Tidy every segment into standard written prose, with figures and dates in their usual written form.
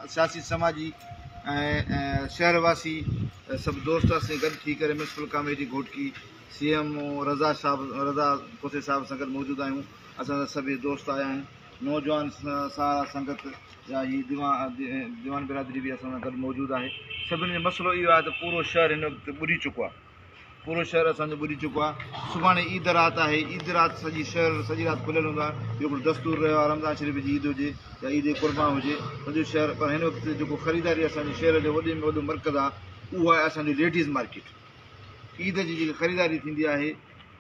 سياسي سماجي ۽ شهر واسي سڀ دوست اسين گڏ ٿي ڪري municipal committee Ghotki C M O Raza صاحب رضا کوسي صاحب سان گڏ موجود آهيون. اسان سان سڀ دوست آيا آهن، نوجوان سارا سنگت يا هي ديوان برادري به اسان سان گڏ موجود آهي. سڀني جو مسئلو اهو آهي ته پورو شهر هن وقت ٻڏي چڪو آهي، پورو شهر اسان جو ٻڏي چڪو آهي. سڀاڻي عيد رات آهي، عيد رات سڄي شهر سڄي رات کليل هوندو آهي. اهو هڪڙو دستور رهيو آهي، رمضان شريف جي عيد هجي يا عيد قربان هجي سڄو شهر. پر هن وقت جيڪو خريداري اسان جي شهر جو وڏي ۾ وڏو مرڪز آهي اهو آهي اسان جو ليڊيز مارڪيٽ. عيد جي جيڪي خريداري ٿيندي آهي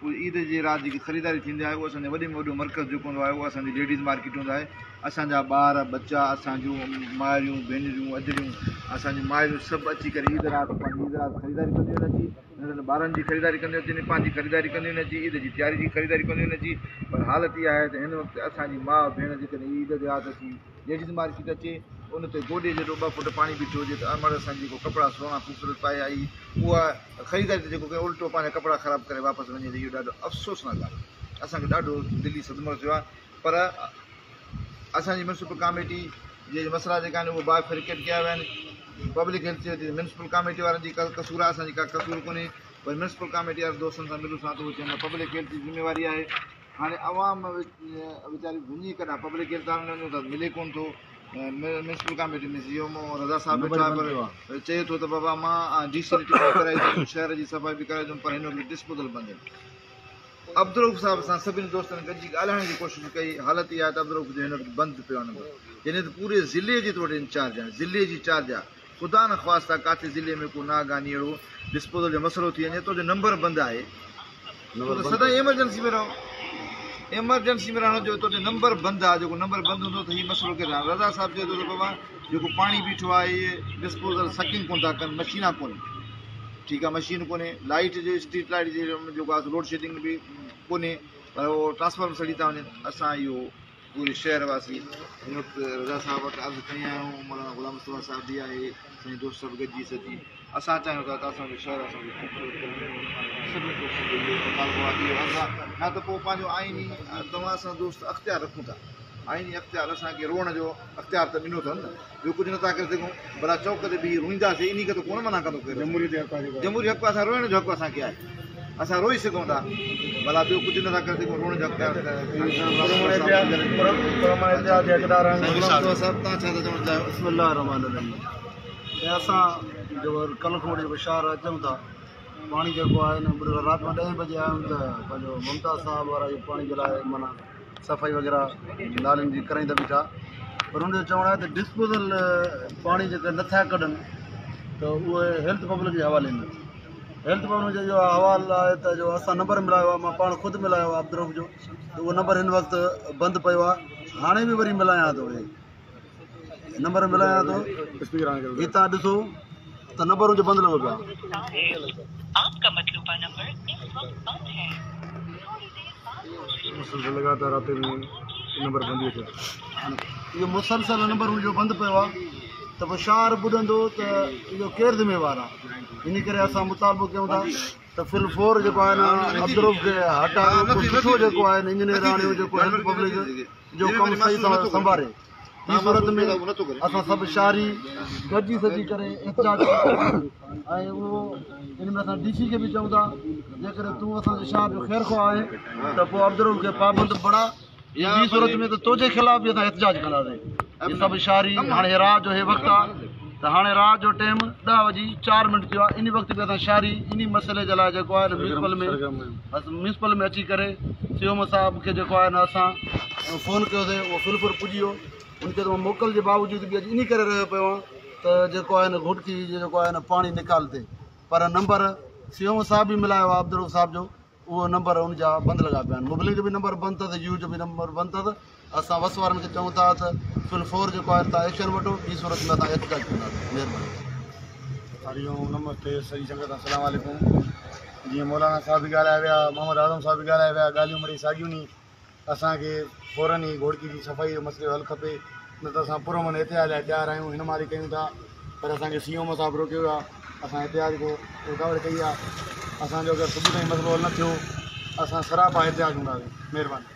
اهي عيد جي رات جيڪي خريداري ٿيندي آهي اهو اسان جو وڏي ۾ وڏو مرڪز جيڪو هوندو آهي اهو اسان جي ليڊيز مارڪيٽ هوندو آهي. اسان جا ٻار ٻچا اسان جون مائريون ڀينريون ادڙيون اسان جون مائريون سڀ اچي ڪري عيد رات پنهنجي عيد رات خريداري ڪنديون آهن اچي ننڍن ٻارن جي خريداري ڪنديون اچن پنهنجي خريداري ڪنديون آهن اچي عيد جي تياري جي خريداري ڪنديون آهن اچي. پر حالت اها آهي ته هن وقت اسان جي ماء ڀيڻ جيڪڏهن عيد جي رات اچي ليڊيز مارڪيٽ اچي ان تي گوڏي جيڏو 2 فوٽ پاڻي بيٺو هجي ته امڙ اسان جي جيڪو ڪپڙا سهڻا خوبصورت پائي آئي اها خريداري ته جيڪو ڪيو الٽو پنهنجا ڪپڙا خراب ڪري واپس وڃي ته اهو ڏاڍو افسوسناڪ ڳالهه آهي. اسان کي ڏاڍو دلي صدمو رسيو آهي. پر اسان جي ميونسپل ڪاميٽي جي مسئلا جيڪا آهن اهي باء فرڪيٽ ڪيا ويا آهن. پبلڪ هيلٿ چئي ٿي ته ميونسپل ڪاميٽي وارن جي قصور آهي، اسان جي ڪا قصور ڪونهي. پر ميونسپل ڪاميٽي وارن دوستن سان ملون سان ته اهي چون ٿا پبلڪ هيلٿ جي ذميواري آهي. هاڻي عوام ويچاري وڃي ڪڏهن پبلڪ هيلٿ وارن ڏي وڃون ته ملي ڪونه ٿو. Municipal committee ۾ C M O Raza صاحب ويٺو آهي پر چئي ٿو ته بابا مان ڊي سي به ڪرائيندم، شهر جي صفائي به ڪرائيندم، پر هن وقت ڊسپوزل بند آهن. عبدالرؤف صاحب سان سڀني دوستن گڏجي ڳالهائڻ جي ڪوشش ڪئي. حالت اها آهي ته عبدالرؤف جو هن وقت بند پيو آهي نمبر، يعني ته پوري ضلعي جي تو وٽ انچارج آهي، ضلعي جي چارج آهي. خدا نخواسته ڪاٿي ضلعي ۾ ڪو ناگهاني اهڙو ڊسپوزل جو مسئلو ٿي وڃي، تنهنجو نمبر بند آهي، تون ته سدائين ايمرجنسي ۾ رهو، ايمرجنسي ۾ رهڻ جو تنهنجو نمبر بند آهي، جيڪو نمبر بند هوندو ته هي مسئلو ڪير هاڻي رضا صاحب چئي ٿو ته بابا جيڪو پاڻي بيٺو آهي اهي ڊسپوزل سڪنگ ڪونه ٿا ڪن، مشينا ڪونهي، ٺيڪ آهي مشين ڪونهي، لائيٽ جو اسٽريٽ لائيٽ جي جيڪو آهي لوڊ شيڊنگ به ڪونهي، پر اهو ٽرانسفارمر سڙي ٿا وڃن. اسان اهو پوري شهر واسي هن وقت رضا صاحب وٽ عرض کڻي آيا آهيون، مولانا غلام مصطفيٰ صاحب به آهي، سائين دوست سڀ گڏجي سڏجي اسان چاهيون ٿا ته اسان جو شهر اسان کي خوبصورت ڪري ڏنو وڃي. سڀني دوستن جو اهو مطالبو آهي، اهو عرض آهي، نه ته پوء پنهنجو آئيني توهان اسان دوست اختيار رکون ٿا، آئيني اختيار اسان کي روئڻ جو اختيار ته ڏنو اٿن نه، ٻيو ڪجهه نٿا ڪري سگهون، ڀلا چوڪ تي بيهي روئينداسين انهي کي ته ڪونه منع ڪندو ڪير، جمهوري حق اسان روئڻ جو حق اسان کي آهي، اسان روئي سگهون ٿا، ڀلا ٻيو ڪجهه نٿا ڪري سگهون روئڻ جو حق صاحب تان ڇا ٿا چوڻ چاهيو؟ بسم الله الرحمن الرحيم. اسان جو ڪل کان وٺي جيڪو شهر اچون ٿا پاڻي جيڪو آهي نه رات مان 10 بجي آيا آهيون ته پنهنجو ممتاز صاحب وارا اهو پاڻي جي لاء معنيٰ صفائي وغيره نالين جي ڪرائيندا بيٺا، پر ان جو چوڻ آهي ته ڊسپوزل پاڻي جيڪا نٿا ڪڍن ته اهي هيلٿ پبلڪ جي حوالي ۾ هيلٿ پبلڪ جو اهو حوال آهي ته جو اسان نمبر ملايو آهي، مان پاڻ خود ملايو آهي عبدالرؤف جو، ته اهو نمبر هن وقت بند پيو آهي، هاڻي به وري ملايان ٿو، اهي نمبر ملايان ٿو، هي تان ڏسو ته نمبر ان جو بند لڳو پيو آهي. مسلسل لڳاتار رابطي ۾ نمبر بند ئي ٿيو. اهو مسلسل نمبر ان جو بند پيو آهي ته پوء شهر ٻڏندو ته اهو ڪير ذميوار آهي؟ ان ڪري اسان مطالبو ڪيون ٿا ته فل فور جيڪو آهي نه عبدالرؤف کي هٽايو، ڪو سٺو جيڪو آهي نه انجنيئر آڻيو جيڪو هيلٿ پبلڪ جو ڪم صحيح سان سنڀاري. ٻي صورت ۾ اسان سڀ شهري گڏجي سڏجي ڪري احتجاج ڪنداسين ۽ اهو ان ۾ اسان ڊي سي کي به چئون ٿا جيڪڏهن تون اسان جي شهر جو خير خواهه آهين ته پوء عبدالرؤف کي پابند بڻا، ٻي صورت ۾ ته تنهنجي خلاف به اسان احتجاج ڪنداسين. هي سڀ شهري هاڻي رات جو هي وقت آهي ته هاڻي رات جو ٽيم 10:04 ٿيو آهي، ان وقت به اسان شهري ان مسئلي جي لاء جيڪو آهي نه ميونسپل ۾ اچي ڪري سي ايم صاحب کي جيڪو آهي نه اسان فون ڪيوسين، اهو فلپور پڄي ويو. ان چيو ته مان موڪل جي باوجود به اڄ انهي ڪري رهيو پيو آهيان ته جيڪو آهي نه گهوٽڪي جو جيڪو آهي نه پاڻي نيڪال ٿئي، پر نمبر سي ايم صاحب به ملايو آهي عبدالرؤف صاحب جو، اهو نمبر ان جا بند لڳا پيا آهن، موبلنگ جو به نمبر بند اٿس، يو جو به نمبر بند اٿس. اسان وس وارن کي چئون ٿا ته فل فور جيڪو آهي تان ايڪشن وٺو، ٻي صورت ۾ اسان احتجاج ڪنداسين. مهرباني. هري اوم نمستي سڄي سنگت السلام عليڪم. جيئن مولانا صاحب به ڳالهائي ويا، محمد اعظم صاحب به ڳالهائي ويا، ڳالهيون مڙئي ساڳيون ني. اسان کي فورن ئي گهوٽڪي جي صفائي جو مسئلي جو حل کپي، نه ته اسان پرامن احتجاج لاء تيار آهيون، هن مهل ئي ڪيون ٿا، پر اسان کي سي ايم صاحب روڪيو ويو آهي، اسان احتجاج کان رڪاوٽ ڪئي آهي، اسان جو اگر صبح تائين مسئلو حل نه ٿيو اسان سراپا احتجاج هونداسين. مهرباني.